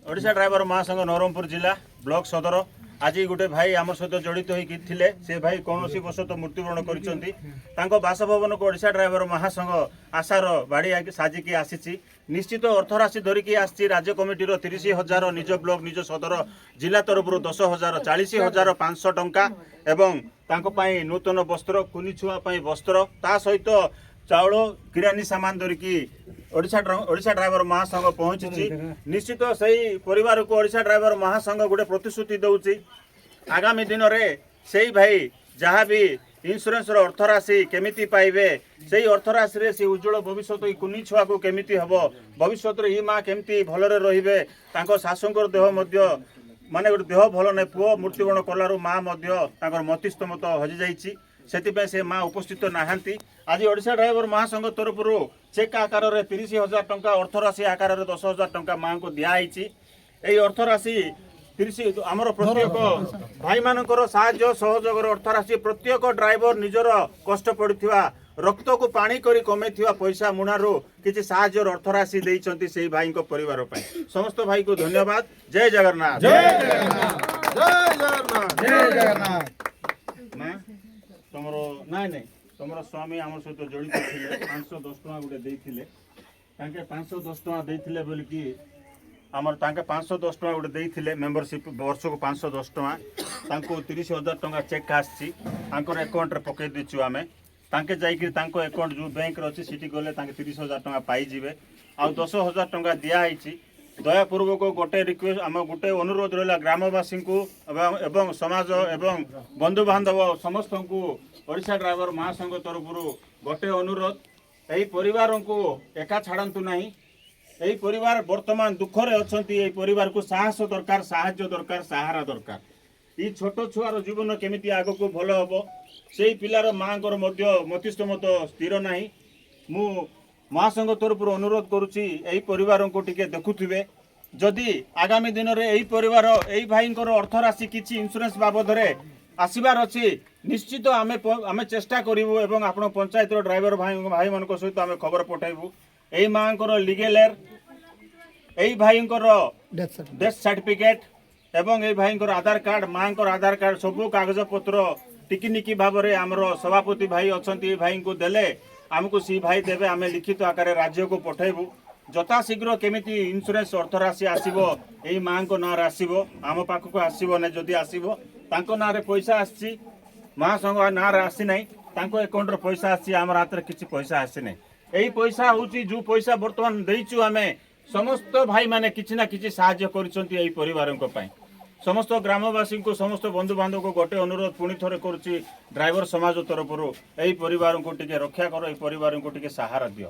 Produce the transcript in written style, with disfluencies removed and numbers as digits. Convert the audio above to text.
Odisha driver ମହାସଂଘ, ନବରଙ୍ଗପୁର ଜିଲ୍ଲା, block ସଦର। ଆଜି ଗୋଟେ ଭାଇ ଆମ ସହିତ ଜଡ଼ିତ ହୋଇକି ଥିଲେ। ସେ ଭାଇ କୌଣସି ବଶତଃ ମୃତ୍ୟୁବରଣ କରିଛନ୍ତି। ତାଙ୍କ ବାସଭବନକୁ ଓଡ଼ିଶା ଡ୍ରାଇଭର ମହାସଂଘ ଆଶାର ବାଡ଼ି ସାଜିକି ଆସିଛି। ନିଶ୍ଚିତ ଅର୍ଥରାଶି ଧରିକି ଆସିଛି। ରାଜ୍ୟ କମିଟିର 30,000, ନିଜ ବ୍ଲକ, ନିଜ ସଦର ଜିଲ୍ଲା ତରଫରୁ 10,000, 40,500 ଟଙ୍କା ଏବଂ ତାଙ୍କ ପାଇଁ ନୂତନ ବସ୍ତ୍ର, କୁନି ଛୁଆ ପାଇଁ ବସ୍ତ୍ର, ତା ସହିତ ଚାଉଳ, କିରାନୀ ସାମାନ ଧରିକି ଓଡ଼ିଶା ଡ୍ରାଇଭର ମହାସଂଘ ପହଞ୍ଚିଛି। ନିଶ୍ଚିତ ସେଇ ପରିବାରକୁ ଓଡ଼ିଶା ଡ୍ରାଇଭର ମହାସଂଘ ଗୋଟେ ପ୍ରତିଶ୍ରୁତି ଦେଉଛି, ଆଗାମୀ ଦିନରେ ସେଇ ଭାଇ ଯାହା ବି ଇନ୍ସୁରାନ୍ସର ଅର୍ଥରାଶି କେମିତି ପାଇବେ, ସେଇ ଅର୍ଥରାଶିରେ ସେ ଉଜ୍ଜଳ ଭବିଷ୍ୟତ ଏଇ କୁନି ଛୁଆକୁ କେମିତି ହେବ, ଭବିଷ୍ୟତରେ ଏଇ ମା କେମିତି ଭଲରେ ରହିବେ। ତାଙ୍କ ଶାଶୁଙ୍କର ଦେହ ମଧ୍ୟ ମାନେ ଗୋଟେ ଦେହ ଭଲ ନାହିଁ। ପୁଅ ମୃତ୍ୟୁବରଣ କଲାରୁ ମା ମଧ୍ୟ ତାଙ୍କର ମତିସ୍ତିମିତ ହଜିଯାଇଛି। ସେଥିପାଇଁ ସେ ମା ଉପସ୍ଥିତ ନାହାନ୍ତି। ଆଜି ଓଡ଼ିଶା ଡ୍ରାଇଭର ମହାସଂଘ ତରଫରୁ ଚେକ୍ ଆକାରରେ 30,000 ଟଙ୍କା, ଅର୍ଥରାଶି ଆକାରରେ 10,000 ଟଙ୍କା ମାଙ୍କୁ ଦିଆହେଇଛି। ଏଇ ଅର୍ଥରାଶି 30 ଆମର ପ୍ରତ୍ୟେକ ଭାଇମାନଙ୍କର ସାହାଯ୍ୟ ସହଯୋଗର ଅର୍ଥରାଶି। ପ୍ରତ୍ୟେକ ଡ୍ରାଇଭର ନିଜର କଷ୍ଟ ପଡ଼ିଥିବା ରକ୍ତକୁ ପାଣି କରି କମେଇଥିବା ପଇସା ମୁଣାରୁ କିଛି ସାହାଯ୍ୟର ଅର୍ଥରାଶି ଦେଇଛନ୍ତି ସେଇ ଭାଇଙ୍କ ପରିବାର ପାଇଁ। ସମସ୍ତ ଭାଇକୁ ଧନ୍ୟବାଦ। ଜୟ ଜଗନ୍ନାଥ। ଜୟ ଜଗନ୍ନାଥ। ଜୟ ଜଗନ୍ନାଥ। ମା, ତମର ନାଇଁ ନାଇଁ, ତମର ସ୍ୱାମୀ ଆମ ସହିତ ଜଡ଼ିତ ଥିଲେ। 510 ଟଙ୍କା ଗୋଟେ ଦେଇଥିଲେ। ତାଙ୍କେ 510 ଟଙ୍କା ଦେଇଥିଲେ ବୋଲିକି ଆମର ତାଙ୍କେ 510 ଟଙ୍କା ଗୋଟେ ଦେଇଥିଲେ ମେମ୍ବରସିପ୍, ବର୍ଷକୁ 510 ଟଙ୍କା। ତାଙ୍କୁ 30,000 ଟଙ୍କା ଚେକ୍ ଆସିଛି। ତାଙ୍କର ଆକାଉଣ୍ଟରେ ପକାଇ ଦେଇଛୁ ଆମେ। ତାଙ୍କେ ଯାଇକିରି ତାଙ୍କ ଆକାଉଣ୍ଟ ଯେଉଁ ବ୍ୟାଙ୍କରେ ଅଛି, ସେଠି ଗଲେ ତାଙ୍କେ 30,000 ଟଙ୍କା ପାଇଯିବେ। ଆଉ 10,000 ଟଙ୍କା ଦିଆହେଇଛି। ଦୟାପୂର୍ବକ ଗୋଟେ ରିକ୍ୱେଷ୍ଟ, ଆମ ଗୋଟେ ଅନୁରୋଧ ରହିଲା ଗ୍ରାମବାସୀଙ୍କୁ ଏବଂ ସମାଜ ଏବଂ ବନ୍ଧୁବାନ୍ଧବ ସମସ୍ତଙ୍କୁ। ଓଡ଼ିଶା ଡ୍ରାଇଭର ମହାସଂଘ ତରଫରୁ ଗୋଟେ ଅନୁରୋଧ, ଏହି ପରିବାରଙ୍କୁ ଏକା ଛାଡ଼ନ୍ତୁ ନାହିଁ। ଏହି ପରିବାର ବର୍ତ୍ତମାନ ଦୁଃଖରେ ଅଛନ୍ତି। ଏହି ପରିବାରକୁ ସାହସ ଦରକାର, ସାହାଯ୍ୟ ଦରକାର, ସାହାରା ଦରକାର। ଏଇ ଛୋଟ ଛୁଆର ଜୀବନ କେମିତି ଆଗକୁ ଭଲ ହେବ? ସେଇ ପିଲାର ମାଆଙ୍କର ମଧ୍ୟ ମତିସ୍ତିମିତ ସ୍ଥିର ନାହିଁ। ମୁଁ ମହାସଂଘ ତରଫରୁ ଅନୁରୋଧ କରୁଛି, ଏହି ପରିବାରଙ୍କୁ ଟିକେ ଦେଖୁଥିବେ। ଯଦି ଆଗାମୀ ଦିନରେ ଏହି ପରିବାର, ଏହି ଭାଇଙ୍କର ଅର୍ଥରାଶି କିଛି ଇନ୍ସୁରାନ୍ସ ବାବଦରେ ଆସିବାର ଅଛି, ନିଶ୍ଚିତ ଆମେ ଚେଷ୍ଟା କରିବୁ ଏବଂ ଆପଣ ପଞ୍ଚାୟତର ଡ୍ରାଇଭର ଭାଇମାନଙ୍କ ସହିତ ଆମେ ଖବର ପଠାଇବୁ। ଏଇ ମାଆଙ୍କର ଲିଗେଲ, ଏଇ ଭାଇଙ୍କର ଡେଥ୍ ସାର୍ଟିଫିକେଟ୍ ଏବଂ ଏଇ ଭାଇଙ୍କର ଆଧାର କାର୍ଡ଼, ମାଆଙ୍କର ଆଧାର କାର୍ଡ଼, ସବୁ କାଗଜପତ୍ର ଟିକିନିକି ଭାବରେ ଆମର ସଭାପତି ଭାଇ ଅଛନ୍ତି, ଏ ଭାଇଙ୍କୁ ଦେଲେ ଆମକୁ ସେ ଭାଇ ଦେବେ। ଆମେ ଲିଖିତ ଆକାରରେ ରାଜ୍ୟକୁ ପଠାଇବୁ। ଯଥାଶୀଘ୍ର କେମିତି ଇନ୍ସୁରାନ୍ସ ଅର୍ଥରାଶି ଆସିବ, ଏଇ ମାଆଙ୍କ ନାଁରେ ଆସିବ, ଆମ ପାଖକୁ ଆସିବ ନାହିଁ। ଯଦି ଆସିବ, ତାଙ୍କ ନାଁରେ ପଇସା ଆସିଛି, ମହାସଂଘ ନାଁରେ ଆସିନାହିଁ। ତାଙ୍କ ଆକାଉଣ୍ଟରେ ପଇସା ଆସିଛି, ଆମର ହାତରେ କିଛି ପଇସା ଆସିନାହିଁ। ଏଇ ପଇସା ହେଉଛି ଯେଉଁ ପଇସା ବର୍ତ୍ତମାନ ଦେଇଛୁ ଆମେ, ସମସ୍ତ ଭାଇମାନେ କିଛି ନା କିଛି ସାହାଯ୍ୟ କରିଛନ୍ତି ଏଇ ପରିବାରଙ୍କ ପାଇଁ। ସମସ୍ତ ଗ୍ରାମବାସୀଙ୍କୁ, ସମସ୍ତ ବନ୍ଧୁବାନ୍ଧବଙ୍କୁ ଗୋଟେ ଅନୁରୋଧ ପୁଣି ଥରେ କରୁଛି ଡ୍ରାଇଭର ସମାଜ ତରଫରୁ, ଏଇ ପରିବାରଙ୍କୁ ଟିକେ ରକ୍ଷା କର, ଏଇ ପରିବାରଙ୍କୁ ଟିକେ ସାହାରା ଦିଅ।